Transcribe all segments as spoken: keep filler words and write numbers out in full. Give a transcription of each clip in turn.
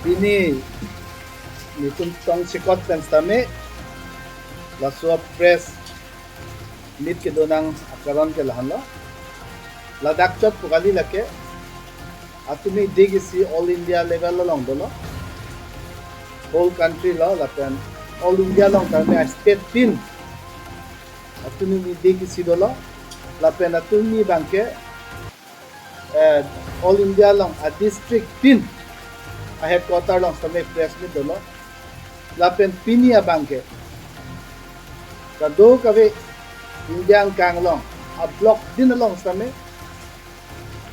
Pini nelitum tongchikot pen sitame laso press meet kedonang akaron ke lahenlo. Ladak chot pu kali, lake atumi dei isi all India level along dolo. Whole country lo lapen all India along tame a-state tin atumi dei isi dolo. Lapen atumi abangke eh, all India along a-district tin a-headquarter along sitame press meet dolo. Lapen pini abangke kadokave India angkang along a-block tin along sitame,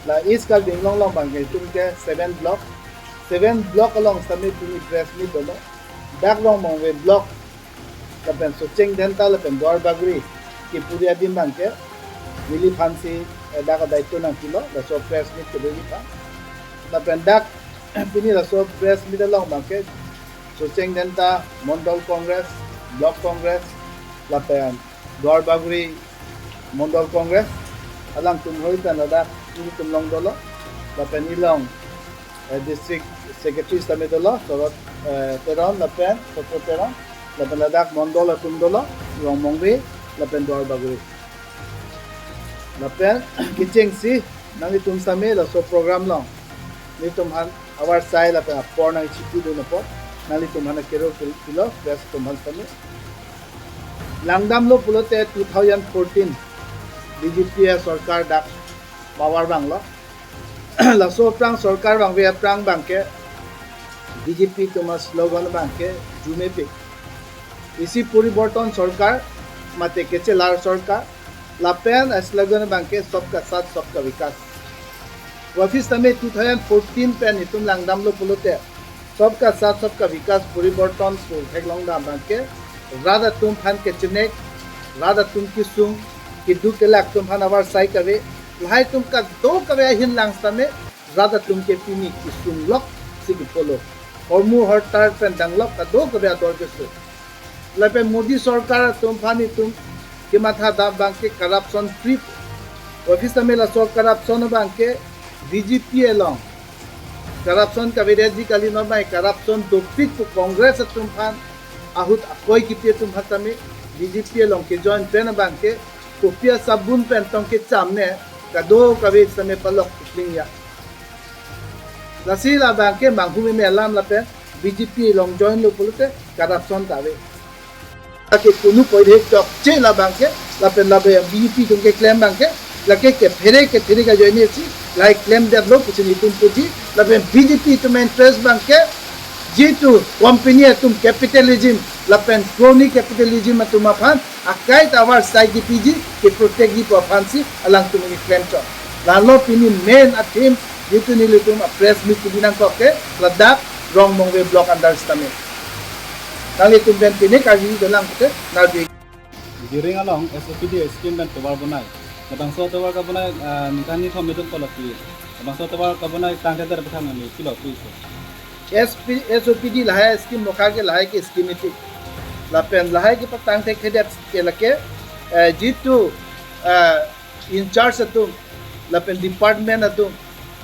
la East Karbi Anglong along abangke itum ke seven block, seven block along sitame pini press meet dolo. Dak Rongmongve block lapen Socheng Dhenta lapen Duar Bagori kepuri adim abangke neliphansi, eh, dak a-daityo nangpilo, laso press meet kedo aphan. Lapen dak pini laso press meet along abangke Socheng Dhenta Mondol Congress, Block Congress, lapen Duar Bagori Mondol Congress, alangtum hoi pen ladak nelitum along dolo, lapen ilong eh, District Secretary sitame dolo, Sorot, eh, Teron lapen Sotro Teron, lapen ladak Mondol atum dolo, Rongmongve lapen Duar Bagori. Lapen kechengsi nanglitum sitame laso program along nelitum aphan avarsai lapen apor nangchipidun apot nanglitum aphan akero pil-, pilo, press atum aphan sitame. Langdamlo pulote two thousand fourteen B J P asorkar dak power vanglo. Laso aphrang sorkar vangve aphrang abangke B J P atum a-slogan abangke Jumepik. Isi Poriborton Sorkar, mate Kachelar Sorkar, lapen a-slogan abangke Sabka Saath Sabka Vikas. Aphi sitame two thousand fourteen pen itum langdamlo pulote Sabka Saath Sabka Vikas Poriborton pu theklong dam abangke rat atum aphan kechenek, rat atum kesung, keduk kelak atum aphan avarsai kave, lahai atum kadokave ahin lang sitame rat atum ke pini kesung loksi kepolo. Hormu hortar pen danglok kadokave ador keso. Lapen Modi sorkar atum aphan itum kematha dam abangke corruption free. Aphi sitame laso corruption abangke B J P along corruption kavedetji kali, non mai corruption dopik pu Congress atum aphan ahut akoi kipi atum aphan tame B J P along kejoin pen abangke kopi asabun pen tong kechamne kadokave sitame palok kipling ya. Lasi labangke manghu meme alam lapen B J P along joinlo pulote corruption ta ave. Lake kunu poidhe chokche labangke, lapen labe B J P atum keklem abangke, lake kephere kephere kajoine si, lahai klemdetlo pusi nelitum puji, lapen B J P atum interest abangke, jitu company atum capitalism, lapen crony capitalism atum aphan, akai ta avarsai kipiji, keprotectji pu aphansi, alangtum ini klemchot. Lalo pini main a-theme, jitu nelitum a-press meet kebi nangkok ke, ladak Rongmongve block under sitame. Nanglitum pen pini karjuji dolang pute, narbi. Jiring along S O P D scheme pen tovar bonai. Labangso tovar kabonai, ah, ningkan ni thom itum kolaki. Labangso tovar kabonai tangte der bethang nangli pilo pu iso. S P, S O P D lahai scheme mokha ke lahai ke scheme iti. Lapen lahai kepatang thekthedet ke lake, eh, jitu, eh, in charge atum, lapen department atum,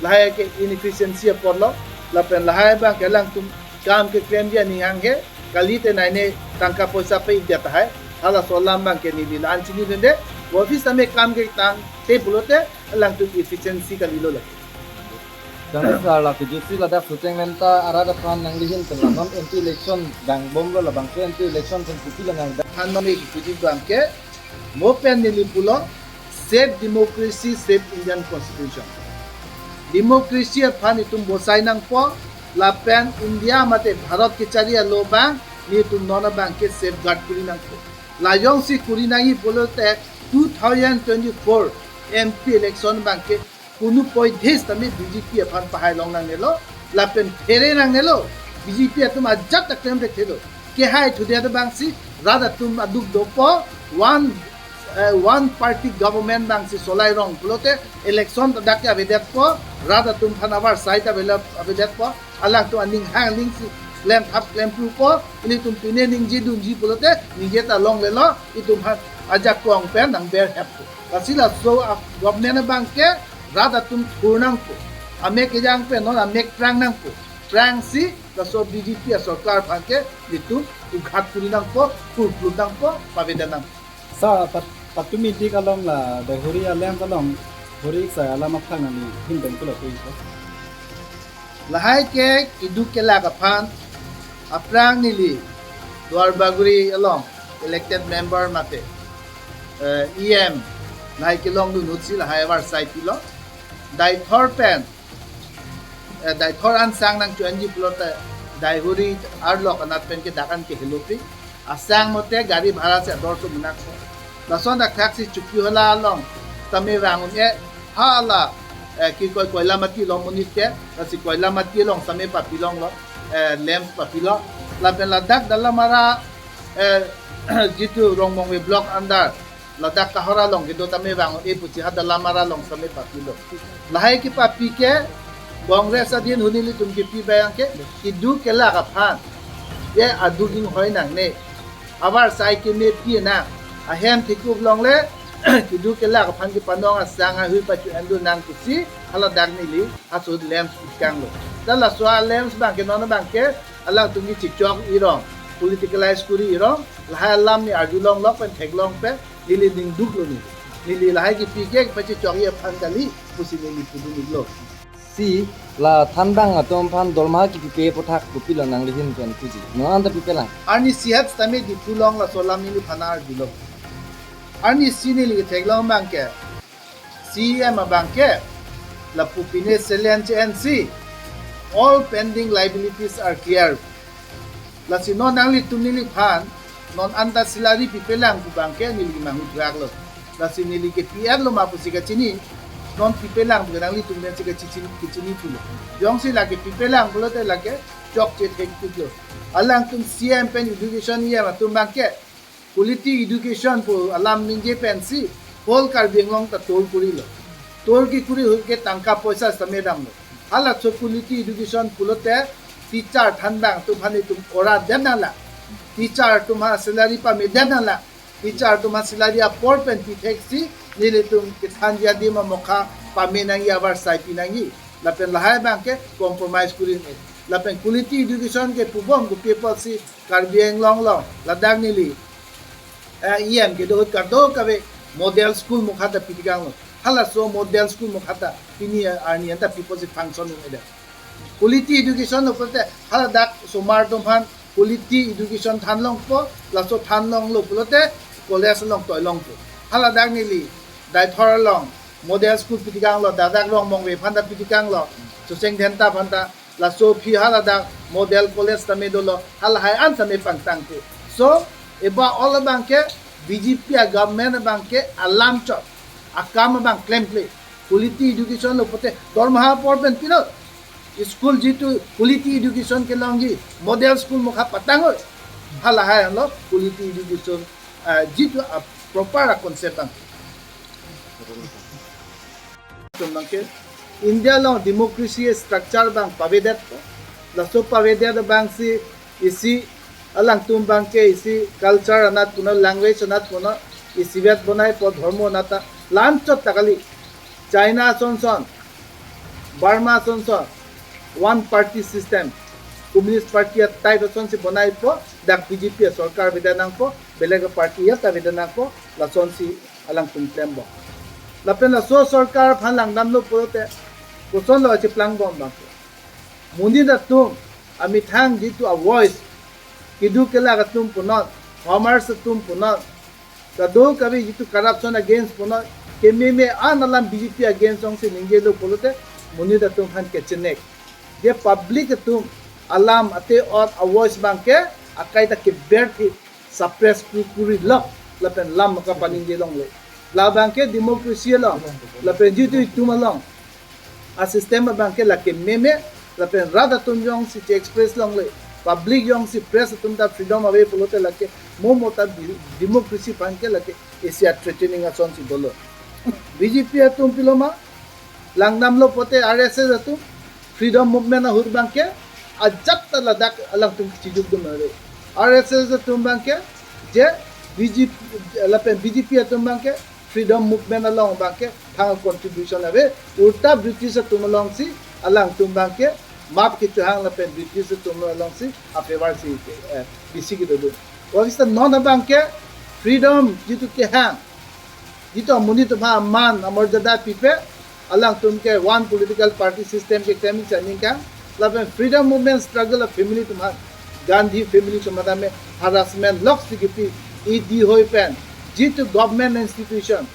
lahai ke inefficiency apotlo, lapen lahai abangke alangtum kam keklemji aning hanghe, kalite naine tangka poisa pe-ikdet tahai, halaso alam abangke neli la-an chinidunde, office tame kam ketangte pulote, alangtum efficiency kalilo lake. Jangsi sar lake jutsi ladak Socheng Dhenta arat aphan nangli ahin pen la non M P election dangbomlo, labangso M P election pen kopilo nang dan. Than non e kipuji abangke, mo pen neli pulo, save democracy, save Indian Constitution. Democracy aphan itum bosai nangpo, lapen India mate Bharat kechari alo abang, nelitum non abangke safeguard kuri nangpo. La jongsi kuri nangji pulote two thousand twenty-four M P election abangke kunu poidhe sitame B J P aphan pahai long nangnelo, lapen phere nangnelo, B J P atum ajat ta klem thekthelo. Kehai thudet abangsi rat atum aduk dopo, one, eh, one party government abangsi solai rong pulote election ta dak ke avedetpo, rat atum aphan avarsai ta avela-, avedetpo, alangtum aning hang aning si klem thap klem prupo, ilitum pine ningje dunji pulote ningje ta longlelo, itum aphan ajakong pen nangber heppo. Lasi laso a-government abangke rat atum thur nangpo. Amek kejang pen non amek prang nangpo. Aphrangsi laso B J P asorkar aphan ke nelitum ughat kuri nangpo, kurklu nangpo, pavedet nang. Sir, pat-, patumi dik along la Daihori a-LAMPS along Hori Iksai alam aphan nangli hin beng pulo ke ipo. Lahai ke keduk kelak aphan aphrang neli Duarbagori along elected member mate, eh, E M lahai kelong dunutsi lahai avarsai pilo. Deithor pen, eh, Deithor ansang nangcho-enji pulote Daihori arlok anat pen ke dak an ke helopi. Asang mote gari bhara si ador so munak so. Lason dak thak si Chokihola along tame vang un-e, hala, eh, kikoi Koilamati along monit ke, lasi Koilamati along tame papilonglo, eh, LAMPS papilo. Lapen ladak Dalamara, eh, jitu Rongmongve block under, ladak Kahora along kedo tame vang un-e pusi ha Dalamara along tame papilo. Lahai kepapi ke Congress adin huni nelitum kepi abang ke keduk kelak aphan, ye aduk inghoi nangne. Avarsai kemepi nang. Ahem thekup longle, keduk kelak aphan kepanong asang ahui pacho-endun nang pusi, haladak neli, ha so LAMPS ikanglo. Ta laso a-LAMPS abang ke non abang ke, alangtum kechechok irong, politicalize kuri irong, lahai alam ne arjulong lok pen theklong pen, neli ningduklo neli. Neli lahai kepi ke pachechokji aphan kali, pusi neli pudun iklo. Si la thanbang atum aphan dorma kipipe aputhak kopilo nangli hin pen puji. Non anta pipelang. Arnisi hat tame Diphu along laso alam neliphan arjulo. Arnisi neli ketheklong abang ke, C E M abang ke, lapu pine selen che-ensi, all pending liabilities are clear. Lasi non nanglitum neliphan, non anta salary pipelang pu abang ke neli manghu thaklo. Lasi neli kepi-etlo ma pusi kachini, non pipelang pu nanglitum pensi kachini, kachini pulo. Jongsi lake pipelang pulote lake chokche thektiklo. Alangtum C E M pen education E M atum abang ke, quality education pu alam ningje pensi, whole Karbi Anglong ta tour kurilo. Tour kekuri ahut ke tangka poisa sitame damlo. Halaso quality education pulote teacher thanbang atum aphan itum ora det nanglang. Teacher atum aphan salary pame det nanglang. Teacher atum aphan salary apor pen pitheksi nelitum kethanji adim amokha pame nangji, avarsai pi nangji. Lapen lahai abang ke compromise kuri ne. Lapen quality education ke pubom kopi apotsi Karbi Anglong along ladak neli, eh, E M kedo ahut kadokave model school mokha ta pitikanglo. Halaso model school mokha ta pini arni anta pi apotsi function un-edet. Quality education lo pulote haladak osomar atum aphan quality education thanlongpo, laso thanlonglo pulote college along toilongpo. Haladak neli Deithor along model school pitikanglo, ladak Rongmongve aphan ta pitikanglo, Choseng Dhenta aphan ta, laso aphi haladak model college tame dolo, halahai an tame pangtangpo. So, eba all abang ke B J P a-government abang ke alamchot, akam abang klemkle. Quality education lo pulote dorma apor pen pilo. School jitu quality education kelongji model school mokha patanglo. Halahai lo quality education, ah, jitu a-proper a-concept abang. Tum abang ke India along democracy structure abang pavedetpo. Laso pavedet abangsi isi alangtum abang ke isi culture anat punon, language anat punon, isivet bonaipo, dhormo anat ta la-anchot ta kali. China asonson, Burma asonson, one party system, Communist Party a-type asonsi bonaipo, dak B J P asorkar avedet nangpo, beleg a-party ya ta avedet nangpo, lasonsi alangtum klembom. Lapen laso sorkar aphan langdamlo pulote, kosonlo cheplangbom abang ke. Monit atum amethang jitu a-voice, keduk kelak atum punon, farmers atum punon, kadokave jitu corruption against punon, kememe an alam B J P against jongsi ningjelo pulote, monit atum aphan kechenek. Je public atum alam ate-ot a-voice abang ke akai ta keberthi, suppress ku-, kurilok, lapen lam kapaningje longle. Labang ke democracy along, lapen jitu itum along a-system abang ke lake meme, lapen rat atum jongsi che-express longle, public jongsi press atum ta freedom ave pulote lake mo mo ta di-, democracy aphan ke lake isi a-threatening asonsi dolo. B J P atum pilo ma, langdamlo pulote R S S atum freedom movement ahut abang ke ajat ta ladak alangtum kechijukdun ave. R S S atum abang ke je B J P lapen B J P atum abang ke freedom movement along abang ke thang contribution ave. Ulta British atum alongsi alangtum abang ke map kechohang lapen British atum alongsi a-favor si, eh, bisi kedodun. Vavista non abangke freedom jitu kehang, jitu amonit atum aphan aman amorjada pipe, alangtum ke one political party system keklem si aningkang, lapen freedom movement struggle a-family atum aphan, Gandhi family atum aphan tame harassment loksi kepi, E D hoi pen, jitu government institution,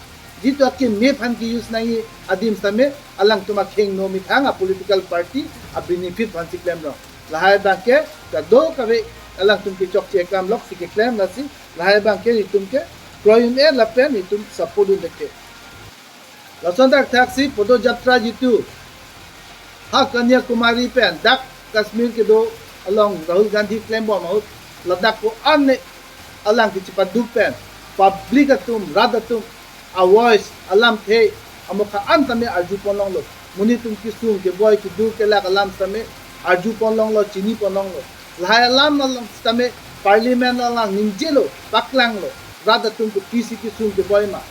jitu akeme aphan ke-use nangji adim sitame alangtum akheng no methang a-political party a-benefit aphan si klemrong. Lahai abangke kadokave alangtum kechokche akam loksi keklem, lasi lahai abangke itum ke kroi un-e lapen itum support un-e ke. Lason thakthaksi Podojatra jitu ha Kanyakumari pen dak Kashmir kedo along Rahul Gandhi klembom ahut, ladak ko-an ne alang kechepaduk pen public atum, rat atum a-voice, alamthe, amokha an tame arjupon longlo. Monit atum kesung keboi, keduk kelak alam sitame arjupon longlo, chinipon longlo. Lahai alam along sitame parliament along ningjelo, paklanglo, rat atum kopisi kesung keboi ma,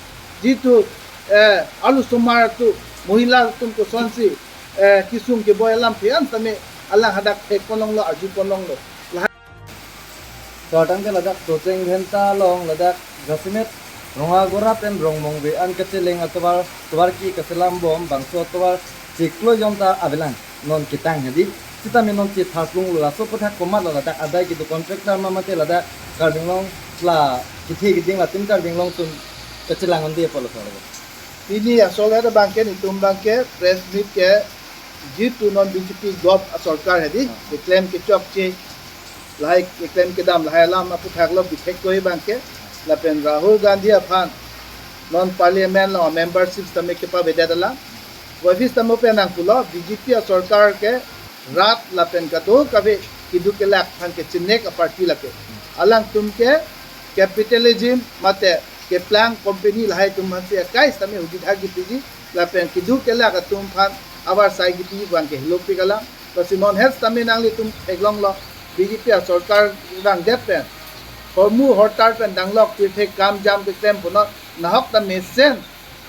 jitu, eh, arlosomar atum, mohila atum kosonsi, eh, kesung keboi alamthe an sitame alang hadak thekpon longlo, arjupon longlo. Lahai. Tangte ladak Socheng Dhenta along ladak jasemet Rongagora pen Rongmongve an kacheleng atovar, tovar ke kachelangbom, bangso atovar chiklo jon ta avelang non ketang hedi. Sitame non chetharplunglo, laso aputhak komatlo, ladak adai kedo contractor ma mate ladak Karbi Anglong la kethe keding latum Karbi Anglong atum kachelang un-e apotlo, sir? Pini asol hera abangke, itum abangke press meet ke jitu non B J P gov asorkar hedi keklem kechokche, lahai keklem kedam lahai alam aputhaklo, bithek koi abangke, lapen Rahul Gandhi aphan non parliament along membership sitame kepavedet alam. Vavista mo pen nangpulo, B J P asorkar ke rat lapen kadokave keduk kelak aphan kechinek a-party lake. Alangtum ke capitalism mate keplang company lahai atum aphansi akai sitame hugitha kepiji, lapen keduk kelak atum aphan avarsai kepi abangke hilopik alam. Lasi non het sitame nanglitum theklonglo, B J P asorkar vangdet pen hormu hortar pen danglok pirthe kam jam keklem punon, nahok ta mesen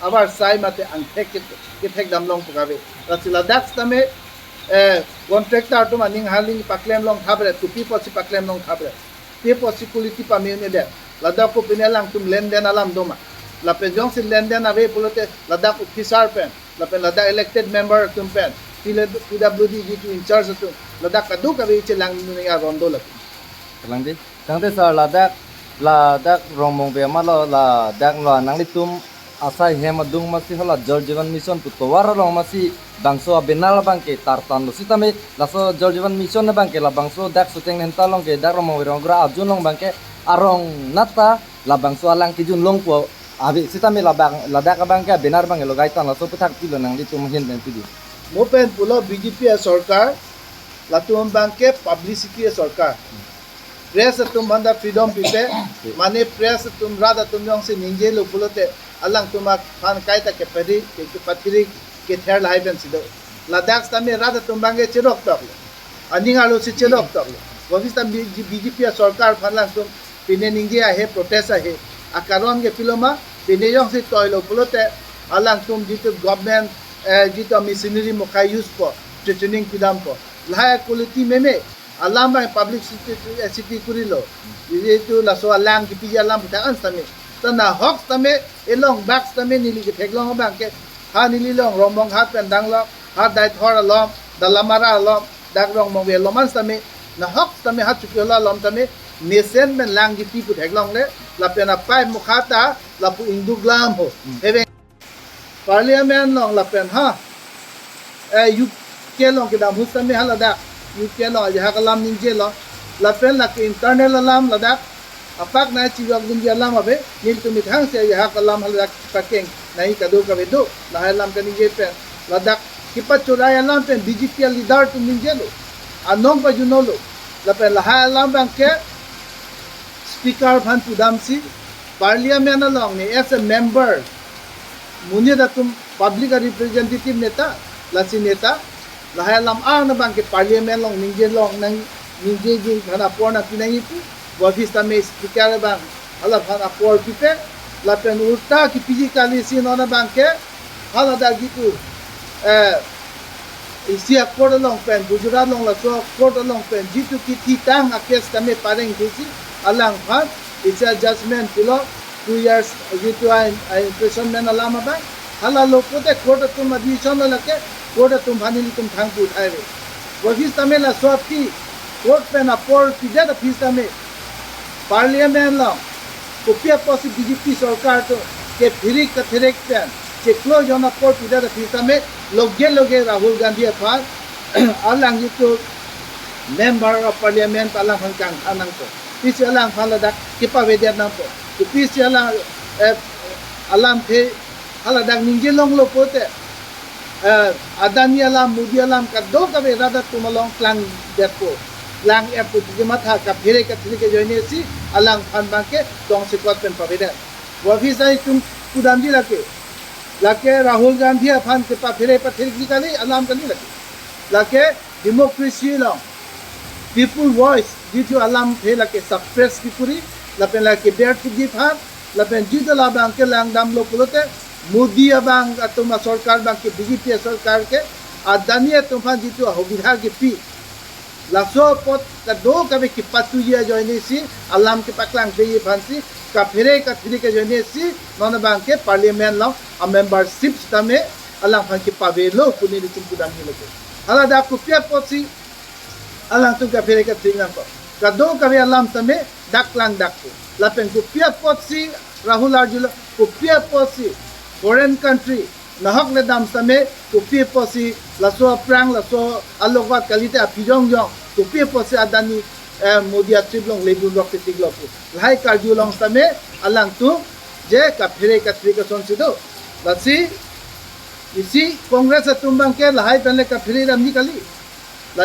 avarsai mate angthek ke, kethek damlong pu kave. Lasi ladak sitame, eh, contractor atum aning harling paklem longtha bre, kopi apotsi paklem longtha bre, pi apotsi quality pame un-edet? Ladak ko pine alangtum lenden alam doma? Lapen jongsi lenden ave pulote ladak officer pen, lapen ladak elected member atum pen, P W D jitu in-charge atum, ladak kadokave chelang nunga rondo latum. Kalang di. Tangte sir, ladak, ladak Rongmongve ma lo, ladak lo nanglitum asai hem adung masi hala Jal Jeevan Mission pu tovar along masi bangso a-banner abangke tartanlo. Sitame laso Jal Jeevan Mission abangke labangso dak Socheng Dhenta along ke, dak Rongmongve Rongagora a-zone along abangke arong nat ta labangso alang kejun longpo ave. Sitame labang, ladak abangke a-banner abangke logai tan, laso aputhak pilo nanglitum ahin pen pidi? Mo pen pulo, B J P asorkar latum abangke publicity asorkar. Press atum aphan ta freedom pipe, mane press atum, rat atum jongsi ningjelo pulote alangtum aphan kaita kepatiri, ke, kepatiri kether lahai pensi do. Ladak sitame rat atum abangke cherok toklo, aning arlosi cherok toklo. Vavista B J P asorkar aphan alangtum pine ningje ahe, protest ahe. Akaron ke pilo ma, pine jongsi toilo pulote alangtum jitu government, eh, jitu machinery mokha use po, threatening pidampo. Lahai quality meme, alam abang publicity, eh, city kurilo. Jitu laso alang kepiji alam aputhak an sitame. Ta nahok sitame, elong bak sitame neli ketheklong abangke, ha neli along Rongmonghat pen danglok, ha Deithor along, Dalamara along, dak Rongmongve along an sitame, nahok sitame ha Chokihola along sitame, mesen pen lang kepi pu theklongle, lapen a-pipe mokha ta lapu ingduk lam ho. Hmm. Heveng. Parliament along lapen ha, eh, U K along kedam ahut sitame haladak U K along ajahak alam ningjelo, lapen lake internal alam ladak apak nai chijok ningje alam ave, nelitum methang si ajahak alam haladak pakeng nai kadokave do, lahai alam kaningje pen, ladak kepachorai alam pen B J P a-leader atum ningjelo, anong pajunolo, lapen lahai alam abangke speaker aphan pudamsi, parliament along ne as a member, monit atum public a-representative neta, lasi neta, lahai alam an abangke parliament along ningje long nang, ningjeji aphan apor nangpi nangji pu, vavista me speaker abang, hala aphan apor pipe, lapen ulta kepiji kali si non abangke, haladak jitu, eh, isi a-court along pen, Gujarat along laso court along pen jitu kithitang a-case tame pareng thusi alangphan isi a-judgment pulo, two years jitu a-, a-imprisonment alam abang. Halalo pute court atum a-decision lo lake, court atum aphan nelitum thangpi uthai ave. Aphi sitame laso aphi court pen apor pidet aphi sitame Parliament along kopi apotsi B J P sorkar atum kephere katherek pen chiklo jon apor pidet aphi sitame loge loge Rahul Gandhi aphan alang jitu Member of Parliament alangphan kangthan nangpo. Pisi alangphan ladak kepavedet nangpo. Pisi alang, eh, alamthe haladak ningje longlo pute, eh, Adani alam, Modi alam kadokave rat atum along klangdetpo, klang-etpo, titi matha kaphere katherek ajoinesi alangphan abangke tongsekot pen pavedet. Aphi si itum pudamji lake, lake Rahul Gandhi aphan kepaphere patherek ji kali, alam kali lake. Lake democracy along people voice jitu alamthe lake suppress kepuri, lapen lake berthukji aphan, lapen jitu labangke langdamlo pulote Modi abang atum asorkar abangke, B J P asorkar ke Adani atum aphan jitu ahubidha kepi, laso apot kadokave kepatuji ajoinesi, alam kepaklangpleji aphansi, kaphere katherek ajoinesi non abangke Parliament along a-membership sitame alangphan kepavelo pu nelitum pudamji lake. Haladak kopi apotsi alangtum kaphere katherek nangpo, kadokave alam tame dak klangdakpo. Lapen kopi apotsi Rahul arjulo, kopi apotsi foreign country nahokledam sitame, kopi apotsi laso aphrang, laso alogot kalite aphi jongjong, kopi apotsi Adani, eh, Modi a-trip along ledun rok titik lo pu lahai karjulong sitame alangtum je kaphere katherek asonsi do. Lasi isi Congress atum abangke lahai pen le kaphere damji kali.